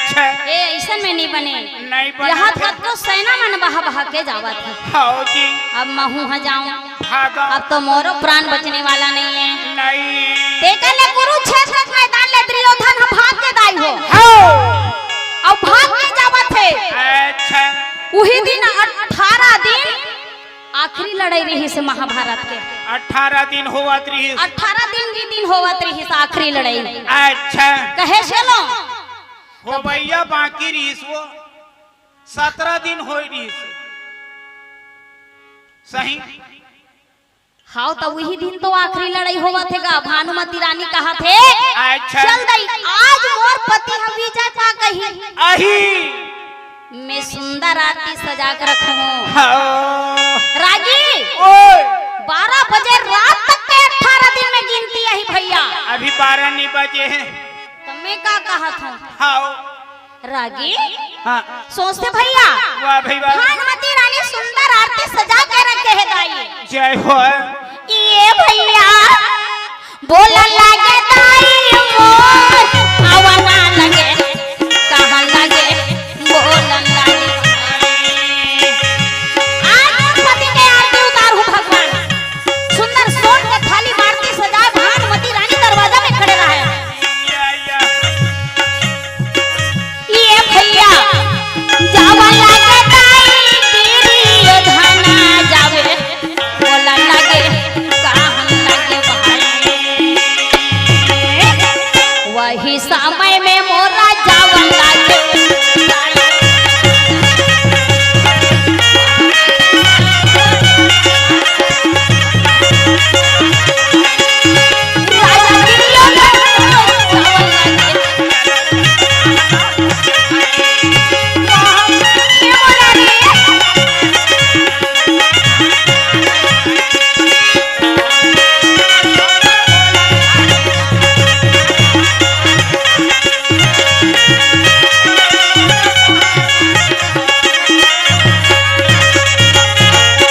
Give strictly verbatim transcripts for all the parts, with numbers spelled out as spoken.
अच्छा। ए, अइसन में नहीं बने। नहीं बने। यहाँ तक तो सेना मन बहा बहा के जावत हे। हव जी। अब महू ह जाऊं। भागो। अब तो मोरो प्राण बचने वाला नहीं है। नहीं। तेकर ले कुरुक्षेत्र के मैदान ले दुर्योधन ह भाग के दाई हो। हव। अब भाग के जावत हे। अच्छा। उही दिन अठारह दिन आखिरी लड़ाई रहिस महाभारत के। अठारह दिन होवत रहिस। अठारह दिन के दिन होवत रहिस आखिरी लड़ाई। अच्छा। कहे चलो। होवइया बाकी रहिस वो, सत्रह दिन होय रहिस। सही। हाव, त उही दिन तो आखिरी लड़ाई होवत हे गा। भानुमती रानी कहत हे, अच्छा। चल दई, आज मोर पति ह विजय पा कही। अही। मैं सुंदर आरती सजा के रखूं। हव। रागी, ओए। बारह बजे रात तक के अठारह दिन में गिनती अही भइया। अभी बारह नहीं बजे हे। त मैं का कहत हूं? हव। रागी, हाँ। सोचते भइया, वाह भइया। भानुमती रानी सुंदर आरती सजा के रखे हे दाई। जय हो। ये भइया, बोलन लागे दाई मोर, आवा ना लगे, कहा लगे, बोलन लागे। आज पति के आरती उतारहूं भगवान। सुंदर सोन के थाली में आरती सजाए, भानुमती रानी दरवाजा में खड़े रहे। या, या। ये भइया, जावा लागे दाई दुर्योधन जावे, बोलन लागे, कहन लागे भाई। वही समय में मोरा जावन लागे।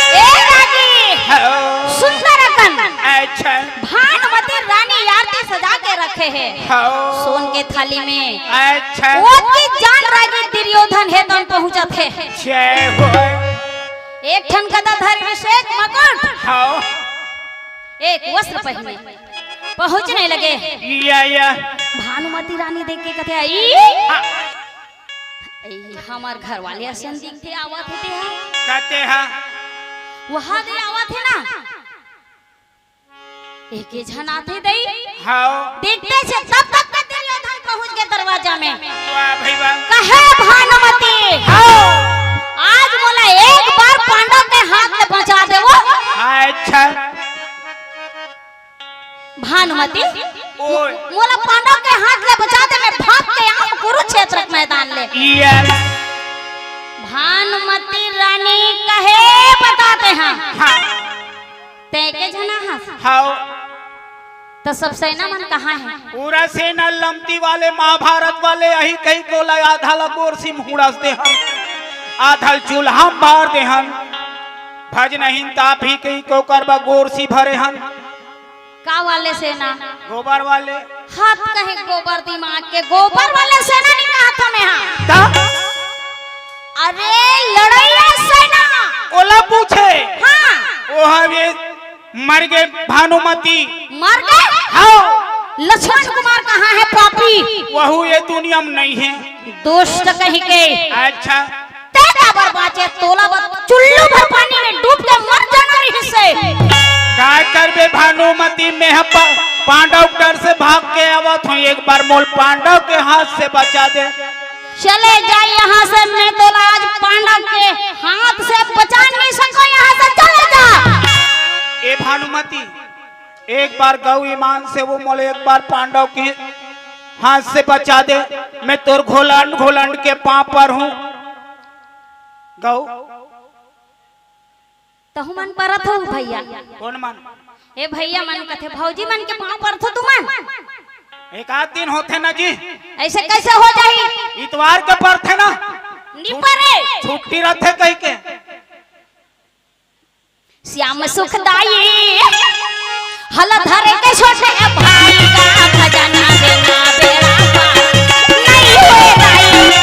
ए रानी, हाँ। सुंदर अकन। अच्छा। भानुमती रानी आरती सजा के रखे हे। हाँ। सोन के थाली में। अच्छा। ओतकी जान रागी दुर्योधन हे तउन पहुंचत हे। जय हो। एक ठन गदा धरे, एक मकुट। हाँ। एक वस्त्र पहिने। पहुंचने लगे। या, या। भानुमती रानी देख के कथे, "ई, हाँ। ई हमर घर वाले असन दिखथे, आवत हे तेहा।" कथे हा। वहां दे आवत हे ना। एके झन आथे दई। हाँ। देखते से तब तक के दुर्योधन पहुंच गे दरवाजा में। वाह भई वाह। कहे भानुमती। हाँ। आज मोला एक बार पांडव के हाथ ले बचा देवो। अच्छा। भानुमती, ओए। मोला पांडव के हाथ ले बचा दे, मैं भाग के आऊं कुरुक्षेत्र के मैदान ले। Yes। भानुमती रानी कहे, बता तेहा। हाँ। तैं एके झना हस? हाँ। त सब सेना मन कहाँ हे? पूरा सेना लमती वाले, महाभारत वाले, अही कहीं कोला आधा ला गोरसी म हुड़स देहन, आधा ल चूल्हा म बार देहन। भज नहीं त आप ही कहीं को करबा गोरसी भरे हन। का वाले सेना? गोबर वाले। हाथ कहे गोबर दिमाग के, गोबर वाले सेना नहीं कहा था मैं, हाँ। ता? अरे लड़ैया सेना। ओला पूछे। हाँ। ओ हवे मर गे भानुमती। मर गे? हाँ। लक्ष्मण कुमार कहाँ हे पापी? वहू ये दुनिया में नहीं हे। दुष्ट कहीं के। अच्छा। तैं काबर बाँचे? तोला बर चुल्लू भर पानी में डूब के मर जाना रहिसे। काय करबे भानुमती, मैं ह प-, पांडव डर से भाग के आवत हूँ, एक बार मोल पांडव के हाथ से बचा दे। चले जा यहाँ से, मैं तोला आज पांडव के हाथ से बचा नहीं सको, यहाँ से चले जा। ए भानुमती, एक बार गऊ ईमान से वो मोले एक बार पांडव के हाथ से बचा दे, मैं तोर घोलंड घोलंड के पाँव पर हूँ। गऊ। तहु मन परत हो भैया। कौन मन? ए भैया मन कथे, भौजी मन के पाँव परत हो तुमन? एक आध दिन होथे ना जी। ऐसे कैसे हो जाही? इतवार के परथे ना। नी परे। छुट्टी रहथे कही के। श्याम सुखदाई हल धरे के छोटे भाई का खजाना देना बेड़ा पार नहीं होए दाई।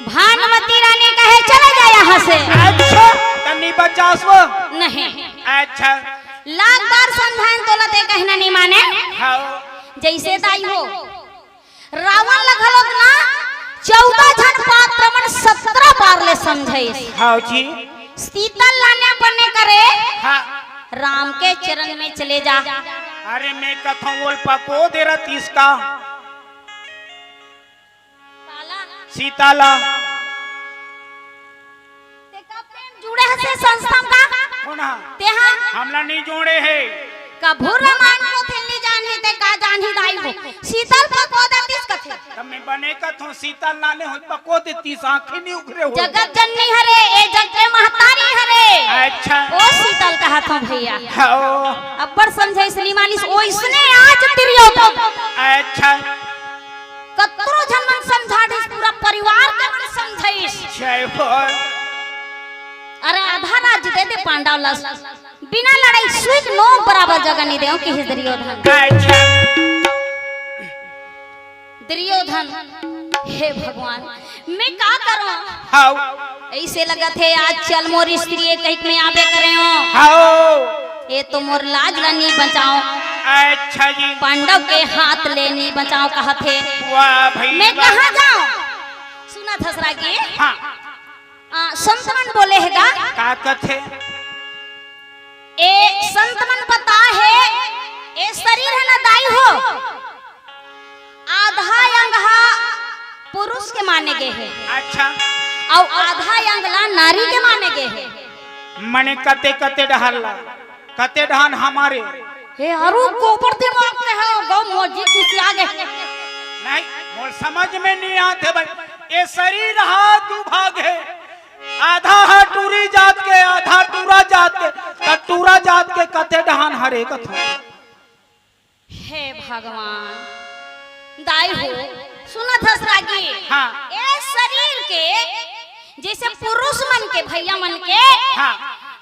भानुमती रानी कहे, "चला जा यहाँ से।" अच्छा, त नी बचास वो? नहीं। अच्छा। लाख बार समझाएन तोला, ते कहना नहीं माने। हाँ। जैसे दाई हो, रावण ल घलोक ना चौदह झन पात्र मन सत्रह बार ले समझाइस। हाँ जी। सीतल लाने पड़ने करे, हाँ। राम के चरण में चले जा। अरे मैं कथौं ओल पको दे रतिस का। काला। सीता ला। ते कब तेन जुड़े हसे संस्था म का? कोन हा? तेहा? हमला नहीं जोड़े हे। कभू रामायण पोथी ल नहीं जानही ते का जानही दाई हो। सीतल पको देतिस कथे। तब मैं बने कथौं सीतल लाने हो पको देतिस, आँखी नहीं उघरे हो। जगत जननी हरे, ए जग के महतारी हरे। अच्छा। ओ सीतल कहत हौं भैया। हाँ। अब्बड़ समझाइस नी मानिस, ओइसने आज दुर्योधन। अच्छा। कतरो झन मन समझा दिस, पूरा परिवार के मन समझाइस। जय हो। अरे आधा राज दे दे पांडव ला, बिना लड़ाई सुई के नोक बराबर जगह नहीं देवं किहिस दुर्योधन। अच्छा। दुर्योधन, हे भगवान, मैं का करूं? हाव। ऐसे लगत हे आज चल मोर स्त्री कहिके मैं आबे करे हौं। हाव। ये तो मोर लाज ला नी बचावं। अच्छा जी। पांडव के हाथ ले नी बचावं कहत हे। वाह भाई मैं वाह। कहाँ जावं? सुनत हस रागी? हाँ। आ, संत मन बोले हे गा? का कथे? ए संत मन बता हे, ए शरीर हे ना दाई हो, आधा अंग हा पुरुष के माने गे हे। अच्छा। अउ आधा अंग ला नारी के माने गे हे। मने कते कते डहर ला, कते डहन हमारे। हे अरु गोबर दिमाग के हो, गौ मोजी खिसिया गे। नहीं, मोर समझ में नहीं आत हे भाई। ए शरीर हा दू भाग हे, आधा हा टूरी जात के, आधा टूरा जात के। त टूरा जात के कते डहन हरे कथो? हे भगवान, दाई हो, सुनत हस रागी? हाँ। ए शरीर के जैसे पुरुष मन के, भैया मन के, हाँ।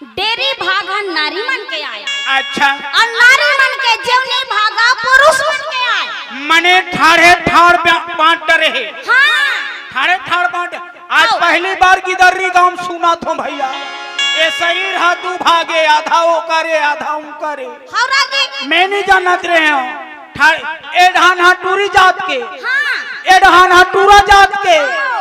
डेरी भागा नारी मन के आय। अच्छा। अउ नारी मन के जेवनी भागा पुरुष मन के आय। मने ठाढ़े ठाढ़ बा-, बांट डरे हे। हाँ। ठाढ़े ठाढ़ बांट। आज अउ पहली बार गिदर्री गांव म सुनत हौं भैया। ए शरीर हा दू भागे, आधा ओकर ए, आधा उंकर ए। हौ रागी। मैं नहीं जानत रहे हौं। ठाढ़, ए डहन हा टूरी जात के। हाँ। ए डहन हा टूरा जात के। हाँ।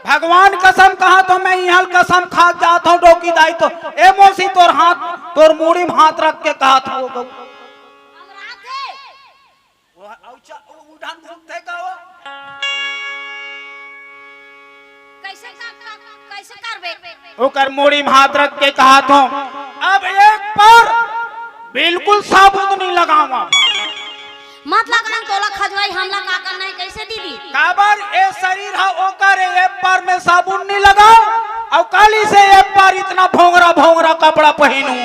भगवान कसम कहत हौं, मैं इहाँ ल कसम खा के जात हौं, डोकी दाई तो, ए मौसी तोर हाथ, तोर मूड़ी म हाथ रख के कहत हौं, गौ। वो, अउ चा-, वो उड़ान घूमते का वो? कैसे का, का, कैसे करबे? ओकर मूड़ी म हाथ रख के कहत हौं, अब एक पर बिल्कुल साबुन नहीं लगावं। मत लगना, तोला खजवाई, हमला का करना हे, कैसे दीदी? काबर ए शरीर हा ओकर ए, ए पर में साबुन नहीं लगावं, अउ काली से ए पर इतना भोंगरा भोंगरा कपड़ा पहिनूं।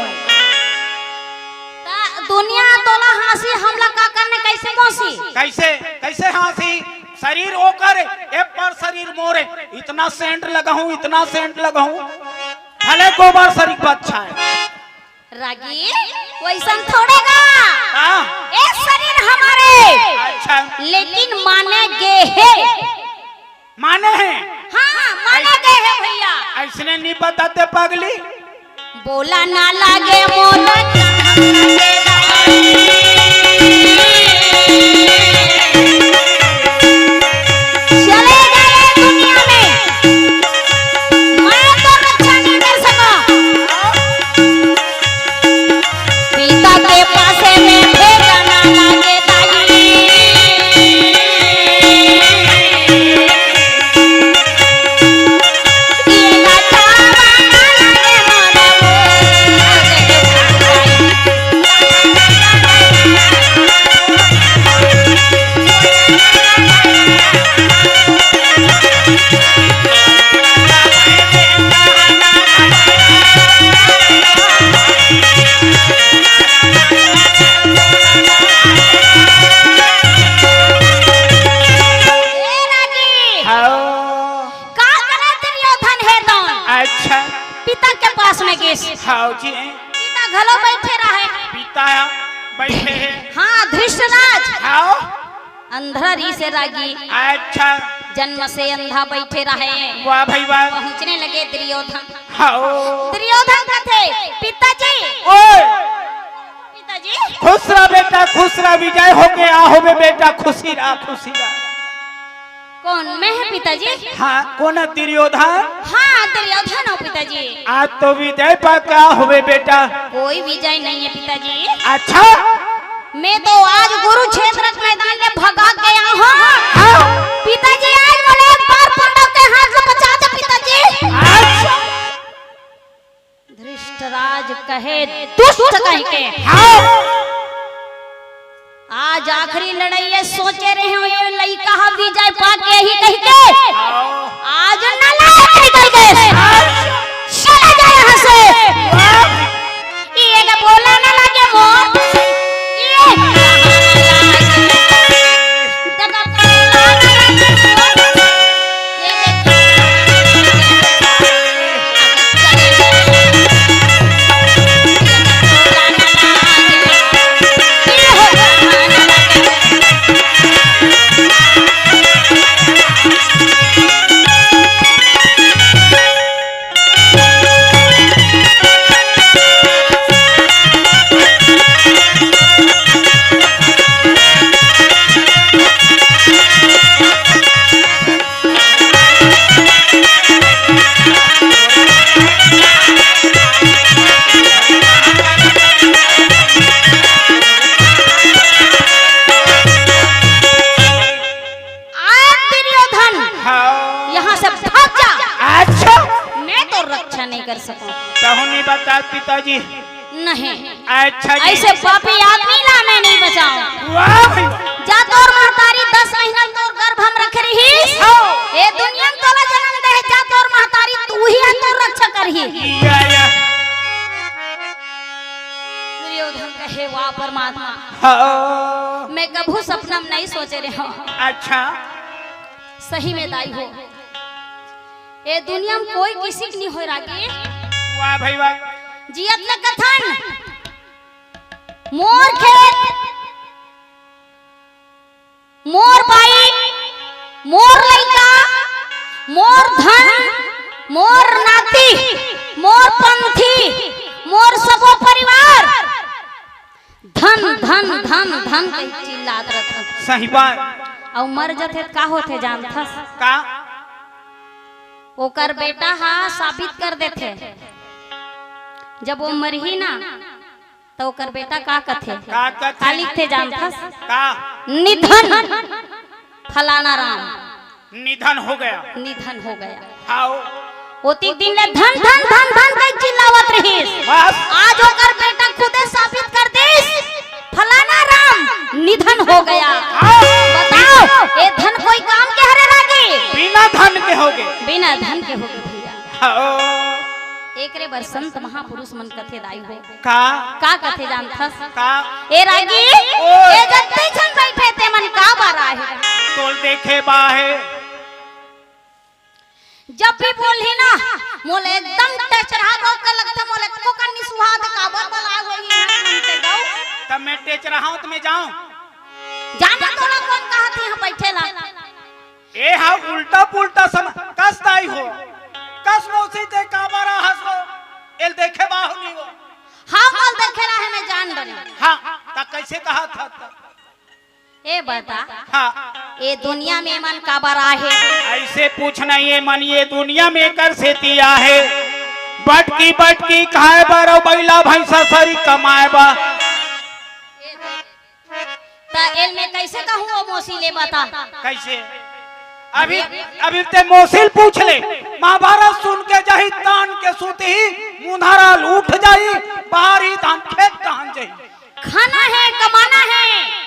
त दुनिया तोला हाँसी, हमला का करना हे, कैसे मौसी? कैसे, कैसे हाँसी? शरीर ओकर ए, ए पर शरीर मोर ए, इतना सेंट लगाहूं, इतना सेंट लगाहूं, भले गोबर सरीक अच्छा हे। रागी, वैसन थोड़े गा। हाँ। ए शरीर हमारे। अच्छा। लेकिन माने गे हे। माने हे? हाँ, माने गे हे भैया। अइसने नहीं बताते पगली। बोला ना लागे मोला। चले गए दुनिया में। मैं तो रक्षा नहीं कर सका। पिता के पासे में भेजना लागे दाई। ये ना चाहना लागे मोरा वो। ए रागी। हाँ। का करे दुर्योधन हे तौन? अच्छा। पिता के पास में गिस। हाँ जी। पिता घलो बैठे रहे। पिता बैठे हे। हाँ, धृष्टराज। हाँ। अंधरा री से रागी। अच्छा। जन्म से अंधा बैठे रहे। वाह भाई वाह। पहुंचने लगे दुर्योधन। हाओ। दुर्योधन कथे, "पिताजी।" ओए। पिताजी। खुश रह बेटा, खुश रह, विजय होके आ होबे बेटा, खुशी रह, खुशी रह। कौन, मैं है पिताजी? हाँ, कौन है दुर्योधन? हाँ, दुर्योधन हो पिताजी। आज तो विजय पा क्या होबे बेटा? कोई विजय नहीं है पिताजी। अच्छा। मैं तो आज कुरुक्षेत्र के मैदान ले भगा के आया हूँ। हाँ। पिताजी, आज मोला एक बार पांडव के हाथ से बचा दे पिताजी। अच्छा। धृष्टराज कहे, दुष्ट कह के। हाँ। आज आखिरी लड़ाई है, सोचे रहे हो ये लइका हा विजय पाके ही कह के। हाँ। आज नालायक निकल गए। हाँ। चला जा यहाँ से। हाँ। ये का बोला ना लगे मोर। ये। आज दुर्योधन, हाँ। यहाँ से भाग जा। अच्छा। मैं तो रक्षा नहीं कर सकूं। कहूँ नहीं बता पिताजी। नहीं। अच्छा जी। ऐसे पापी आदमी ला मैं नहीं बचाऊं। वाह भाई। जा तोर महतारी दस महीना तोर गर्भ हम रख रही। हाँ। ए दुनिया में तोला जन्म दे, जा तोर महतारी तू ही है, तोर रक्षा करही। या, या। दुर्योधन कहे, "वाह परमात्मा, हाँ। मैं कभू सपना में नहीं सोचे रहे हूँ।" अच्छा। सही में दाई हो, ए दुनिया में कोई किसी की नहीं होय रागी। वाह भाई वाह। जियत ल कथन, मोर खेत, मोर बाई, मोर लइका, मोर धन, मोर नाती, मोर पंथी, मोर सबो परिवार। धन, धन, धन, धन कहि चिल्लात रथन। सही बात। अउ मर जथे त का होथे जानथस? का? ओकर बेटा हा साबित कर देथे। जब वो मरही ना, त ओकर बेटा का कथे? का कथे? का लिखथे जानथस? का? निधन फलाना राम। निधन हो गया। निधन हो गया। हाओ। ओतिक दिन ले धन, धन, धन, धन कहि चिल्लावत रहिस। बस। आज ओकर बेटा खुदे साबित कर दिस, फलाना राम निधन हो गया। हाओ। बताओ, ए धन कोई काम के हरे रागी? बिना धन के होगे। बिना धन के होगे भैया। हाओ। एकरे बर संत महापुरुष मन कथे दाई हो। का? का कथे जानथस? का? ए रागी, ओए। ए जत्ते झन बइठे ते मन काबर आहे? तोल देखे बर आहे। जब भी बोलही ना, मोला एकदम टेचरहा गो के लगथे, मोला एको कन नी सुहात, काबर बलाय होही इहाँ मन के गो। तब मैं टेचरहा हूँ त मैं जाऊँ? जाना तोला कोन कहत हे इहाँ बइठे ला? ए हा उल्टा पुल्टा सम-, कस दाई हो, कस मौसी ते काबर आहस हो, एल देखे बाहु नी हो। हाँ, मोल देखे रहे, मैं जान डरे। हाँ, त कइसे कहत हस त? ए बता, हाँ। ए दुनिया में मन काबर आहे? अइसे पूछना, ए मन ए दुनिया में एकर सेती आहे, बटकी बटकी खाय बर अउ बइला भइँसा सरी कमाय बर। त एल मैं कइसे कहूँ ओ मौसी ले बता? कइसे? अभी, अभी ते मौसी ल पूछ ले। महाभारत सुन के जाही तान के सुतही, मुंधारा ल उठ जाही, बाहर ही धान खेत डहन जाही। खाना हे, कमाना हे।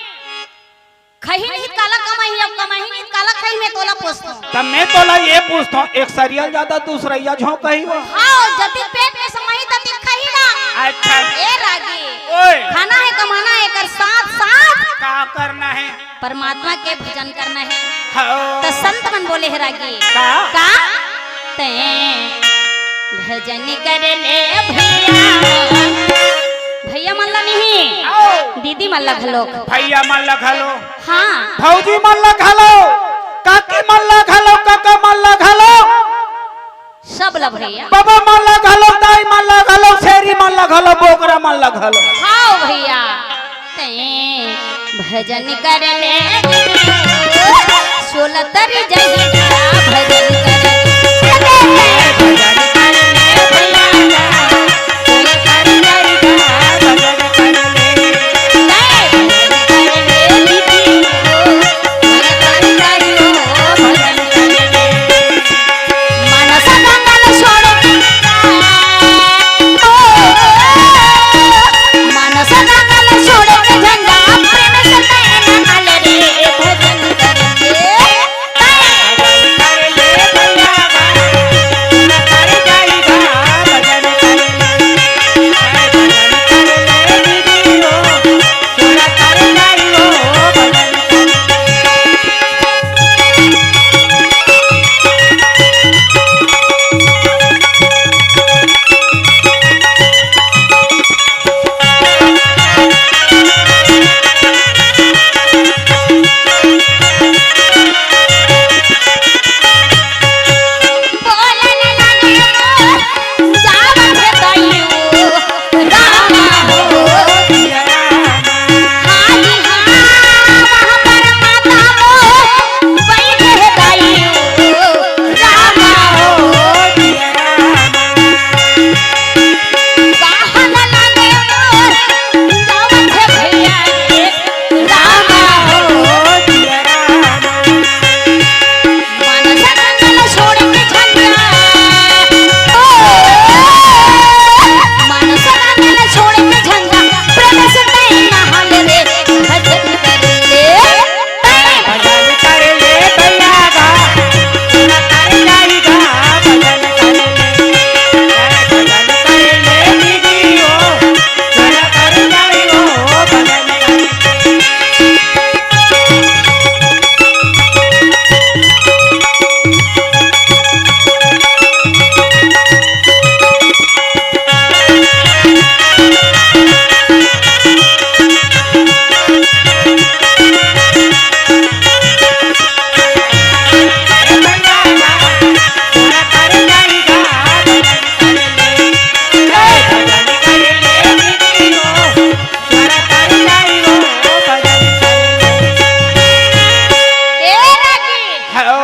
खही नहीं त काला कमाही, अब कमाही नहीं त काला खही, मैं तोला पूछथों। त मैं तोला ए पूछथों, एक सरिया ल जादा दूसरइया झोंकही वो। हाँ, जतिक पेट में समाही ततिक खही ना। अच्छा। ए रागी। ओए। खाना हे, कमाना हे, एकर साथ साथ का करना हे? परमात्मा के भजन करना हे। हाँ। त संत मन बोले हे रागी। का? का? तैं भजन कर ले भैया। भैया मन ला नहीं, आओ। दीदी मन ला घलो। भैया मन ला घलो। हाँ। भौजी मन ला घलो। काकी मन ला घलो, काका मन ला घलो, सब ला भैया। बाबा मन ला घलो, दाई मन ला घलो, शेरी मन ला घलो, बोकरा मन ला घलो। हाव भैया। तैं भजन कर ले, सोलतर जहिया भजन कर ले। भजन कर ले भैया, सोलतर जहिया भजन कर ले। तैं भजन कर ले दीदी हो, सोलतर जहिया भजन कर ले। मानस गंगा ल छोड़ के, ओ, मानस गंगा ल छोड़ के झंडा, प्रेम से नैन हाल रे, भजन कर ले। ए रागी। हेलो।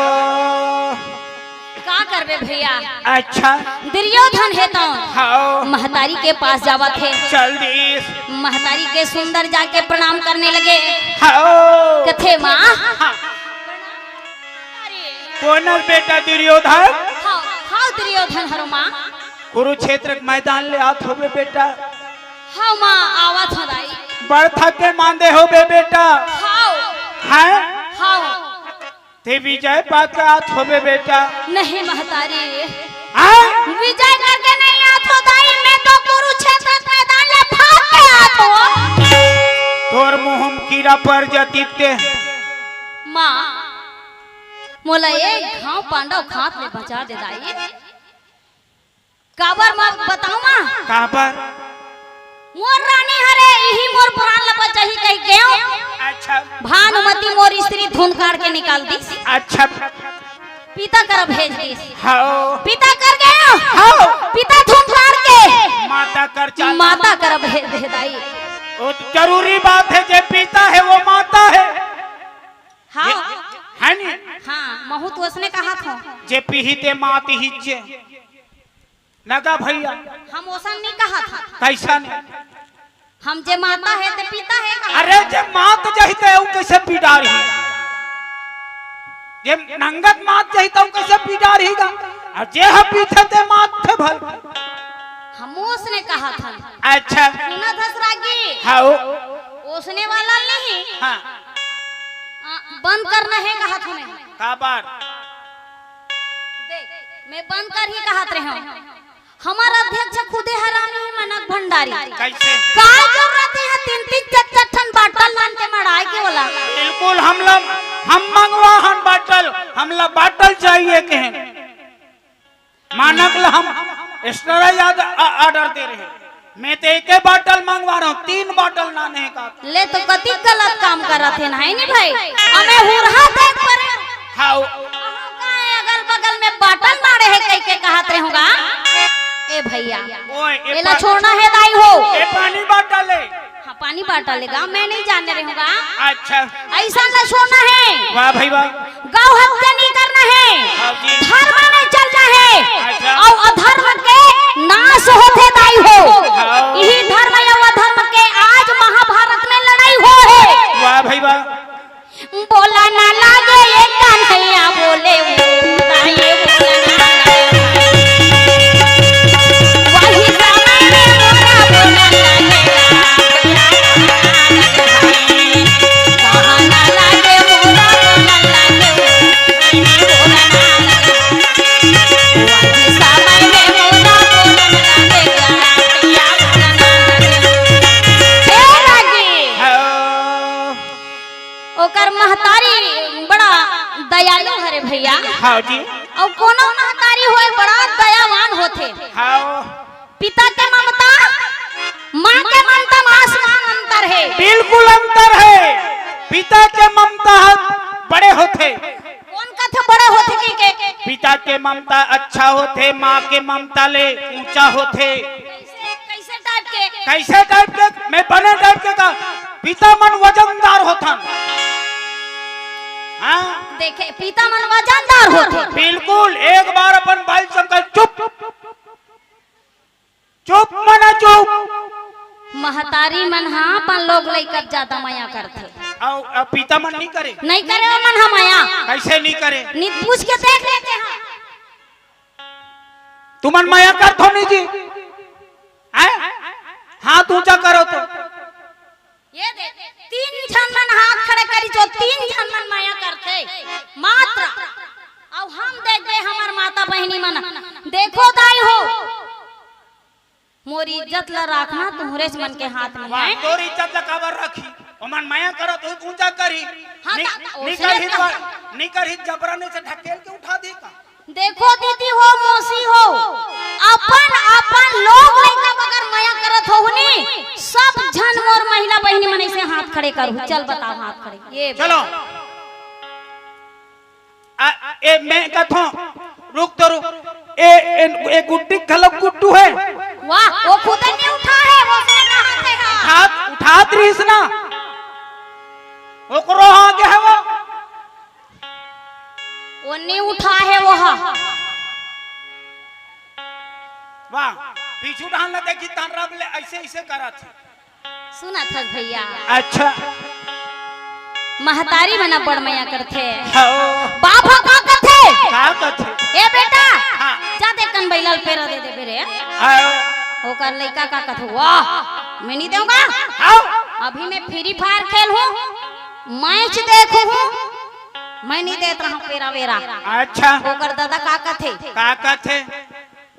का करबे भैया? अच्छा। दुर्योधन हे तो हाओ। महतारी के पास जावत हे। चल दीस। महतारी के सुंदर जाके प्रणाम करने लगे। हाओ। कथे माँ। हाँ। कोन बेटा दुर्योधन? हाओ, हाओ दुर्योधन हरो माँ। कुरुक्षेत्र के मैदान ले आत होबे बेटा। हाओ माँ, आवत हो दाई। बड़ थके मांदे होबे बेटा। हाओ। हैं? हाओ। ते विजय पात का आत होबे बेटा। नहीं महतारी। हाँ? विजय करके नहीं आत हो दाई, मैं तो कुरुक्षेत्र के मैदान ले भाग के आत हो। तोर मुंह में कीड़ा पड़ जाती ते। माँ, मोला एक घाव पांडव खात ले बचा दे दाई। काबर मैं बताऊं माँ? काबर? मोर रानी हरे, इही मोर प्राण ल बचाही कहि गेंव। अच्छा। भानुमति मोर स्त्री धुन काढ़ के निकाल दिस। अच्छा। पिता कर भेज दिस। हाओ। पिता कर गेंव। हाओ। पिता धुन काढ़ के माता कर चल। माता कर भेज दे दाई। वो तो जरूरी बात है, जे पिता है वो माता है। हाँ। है नी? हाँ, महूँ तो ओसने कहाथों। जे पीही ते मात ही जे। नगा भैया। हम ओसन नहीं कहाथन। कैसा नहीं? हम जे माता है ते पिता है कहा। अरे जे मात जही ते ऊ कैसे पिडारही? जे नंगत मात जही ते ऊ कैसे पिडारही गा? और जे ह पीथे ते मात थे भल। हम ओसने कहाथन। अच्छा। सुना धस रागी। हाँ। ओसने वाला नहीं। हाँ। आ, बंद करना है कहाथन। काबर? देख, मैं बंद कर ही कहत रहे हूँ। हमार अध्यक्ष खुदे हरामी ही मनक भंडारी। कैसे? का जरूरत है तीन तीन चार चार ठन बाटल लान के मड़ाए के वाला? बिल्कुल, हम लोग, हम मंगवा हन बाटल, हमला बाटल चाहिए कहें। मानक ला हम extra याद आ-, order दे रहे हैं। मैं तो एके बाटल मंगवा रहा हूँ, तीन बाटल लाने का। ले तो कति गलत काम करत हे, नहीं नी भाई? हमें हुरहा देख परे। हाउ। अहो, का ए अगल बगल में बाटल मारे हे कहि के कहत रहे होगा। ए भैया, ओए, ए एला पा-, छोड़ना हे दाई हो। ए पानी बाटल हे। हाँ, पानी बाटल हे गा, मैं नहीं जानने रहे होगा। अच्छा। अइसन ला छोड़ना हे। वाह भाई वाह। गौ हत्या नहीं करना हे। हाँ जी। धर्म में चलना हे। अच्छा। अउ अधर्म के नाश होथे दाई हो। हाँ। इही धर्म या अधर्म के आज महाभारत में लड़ाई हो हे। वाह भाई वाह। बोला ना लागे ये कन्हैया बोले, बोला ये बोला ना लागे। वही समय में मोरा बोला ना लागे। कहा ना लागे मोरा बोला ना लागे। वही समय में मोरा बोला ना लागे। ए रागी। हाँ। ओकर महतारी बड़ा दयालु हरे भैया। हाँ जी। अउ कोनो महतारी होय बड़ा दयावान होथे। हाँ। पिता के ममता, माँ के ममता में आसमान अंतर हे। बिल्कुल अंतर हे। पिता के ममता ह बड़े होथे। कोन कथे बड़े होथे कहि के? पिता के ममता अच्छा होथे, माँ के ममता ले ऊंचा होथे। कइसे, कइसे type के? कइसे type के? मैं बने type के का? पिता मन वजनदार होथन। हाँ? देखे, पिता मन वजनदार होथे। बिल्कुल, एक बार अपन बाई समझा, चुप, चुप मना चुप। महतारी मन हा अपन लोग लइका ज्यादा मया करथे। अउ, अउ पिता मन नहीं करे? नहीं करे, ओमन हा मया। कइसे नहीं करे? नहीं पूछ के देख लेते हैं। तुमन मया करथो नहीं जी? हैं? हाथ ऊंचा करो तो। ये दे, तीन झन मन हाथ खड़े करी जो तीन झन मन मया करथे मात्र। अउ हम देखबे हमर माता बहिनी मन, देखो दाई हो, मोर इज्जत ला राखना तुहरेच मन के हाथ में वाह, हे। तोर इज्जत ला काबर राखी? ओमन मया करत हो, ऊंचा करी। हाँ, नि-, ता-, निकर ओसने ही कहा। तो, निकर ही जबरन से ढकेल के उठा दी का? देखो दीदी हो, मौसी हो, अपन, अपन लोग लइका बगर मया करत हो हुनी, सब झन मोर महिला बहिनी मन अइसे हाथ खड़े करू। चल बताओ हाथ खड़े। ये चलो। आ, ए, मैं कथों, रुक तो रुक। ए, ए, ए गुड्डी घलो गुड्डू हे। वाह, वो खुदे नहीं उठा हे, वो उसने कहा थे हाँ। उठात, उठात रहीस ना। ओकरो आगे हे वो। वो नहीं उठा हे वो हा। वाह, पीछू डाल ना देखी तहन रब ले अइसे, अइसे करत हे। सुनत हस भैया। अच्छा। महतारी मन अब्बड़ मया करथे। हाँ। बाप ह का कथे? का कथे? ए बेटा, हाँ। जा दे कन बइला ल पेरा दे दे बेरे। हाँ। ओकर लइका का कथे? वाह, मैं नहीं देऊंगा। हाँ। अभी मैं Free Fire खेलहूँ, match देखहूँ, मैं नहीं देत रहूँ पेरा वेरा। अच्छा। ओकर दादा का कथे? का कथे?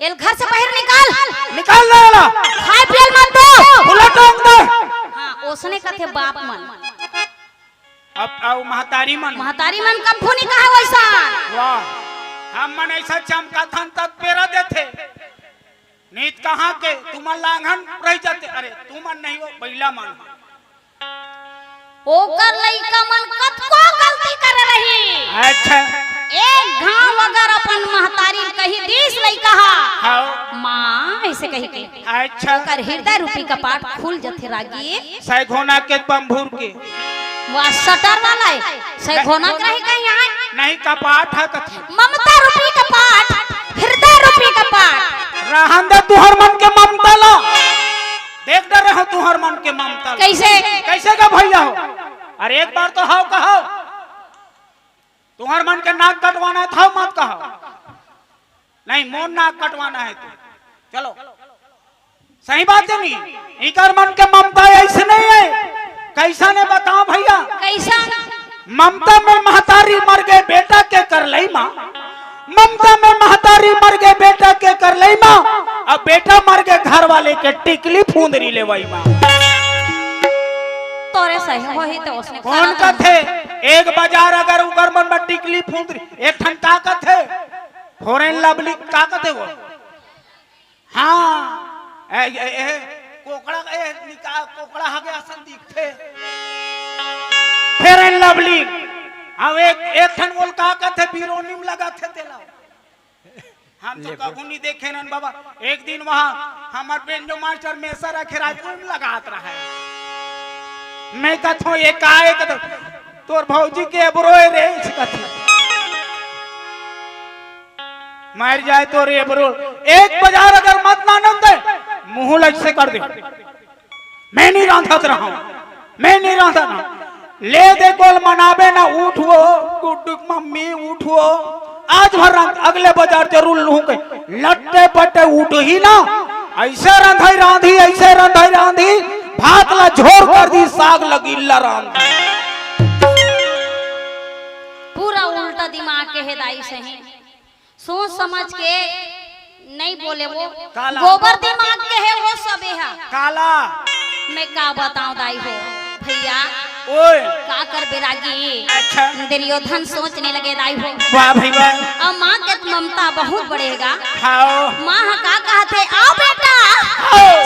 एल घर से बाहिर निकाल। निकाल दे एला। खाए पियल मत दो। खुला टोंक दे। हाँ, ओसने कथे बाप मन। अब अउ महतारी मन। महतारी मन कभू नहीं कहे वइसा। वाह, हम मन अइसा चमकाथन तब पेरा देथे। नीत कहाँ के, तुमन लांघन रह जाते। अरे, तुमन नहीं हो, बइला मन। ओकर लइका मन कतको गलती करे रही। अच्छा। एक घांव अगर अपन महतारी कही दीस लइका हा, हाँ। माँ, अइसे कही के। अच्छा। ओकर हृदय रूपी कपाट खुल जथे रागी। सैघोना के बम्भूर के। वाह, shutter वाला हे। सैघोना के रही कहीं आय। नहीं, कपाट हे कथे। ममता रूपी कपाट, हृदय रूपी कपाट। रहन दे तुहर मन के ममता ला। देख डरे हो तुहर मन के ममता ला। कइसे? कइसे का भैया हो? अरे एक बार तो हव कहो। तुहर मन के नाक कटवाना हे त हव मत कहो। नहीं, मोर नाक कटवाना हे तो। चलो। सही बात हे नहीं? इकर मन के ममता अइसने हे। कइसन हे बताओ भैया? कइसन? ममता में महतारी मर गे बेटा के करलई मा। ममता में महतारी मर गे बेटा के करलई मा। अब बेटा मर गे घर वाले के टिकली फुंदरी लेवई मा। तोरे सही होही त ओसने कोन करत कथे? एक बाजार अगर उकर मन में टिकली फुंदरी, एक ठन का कथे? Fair and Lovely का कथे वो? हाँ, ए, ए, ए, कोकड़ा, ए, निका-, कोकड़ा हगे असन दिखथे। Fair and Lovely। अब एक एक ठन बोल का कहथे, बिरोनी में लगाथे तेला। हम तो कभू नहीं देखे नन बाबा। एक दिन वहाँ हमार बेंजो मास्टर मेसा रखे राजपुर में लगात रहा है। मैं कथो ये का है? कथो, तोर भौजी के एबरो है रे, इस कथी। मर जाए तोर एबरो। एक बाजार अगर मत ना नंदे, मुंह लग से कर दे। मैं नहीं रांधत रहा हूँ, मैं नहीं रांधत रहा। ले दे कोल मनाबे ना, उठ वो, गुड्डू मम्मी उठ वो। आज भर रांध, अगले बाजार जरूर लूहूं के। लट्टे पट्टे उठ ही ना, ऐसे रंधाई रांधी, ऐसे रंधाई रांधी, भात ला झोर कर दी, साग ला गिल्ला रांधी। पूरा उल्टा दिमाग के हे दाई सही। सोच समझ के नहीं बोले वो। काला। गोबर दिमाग के हे वो सबे हा। काला। मैं का बताऊं दाई हो भैया। ओए। का कर बेरागी। अच्छा। दुर्योधन सोचने लगे दाई हो। वाह भाई वाह। अब माँ के ममता बहुत बढ़ेगा। हाओ। माँ हा का कहथे, आओ बेटा। आओ।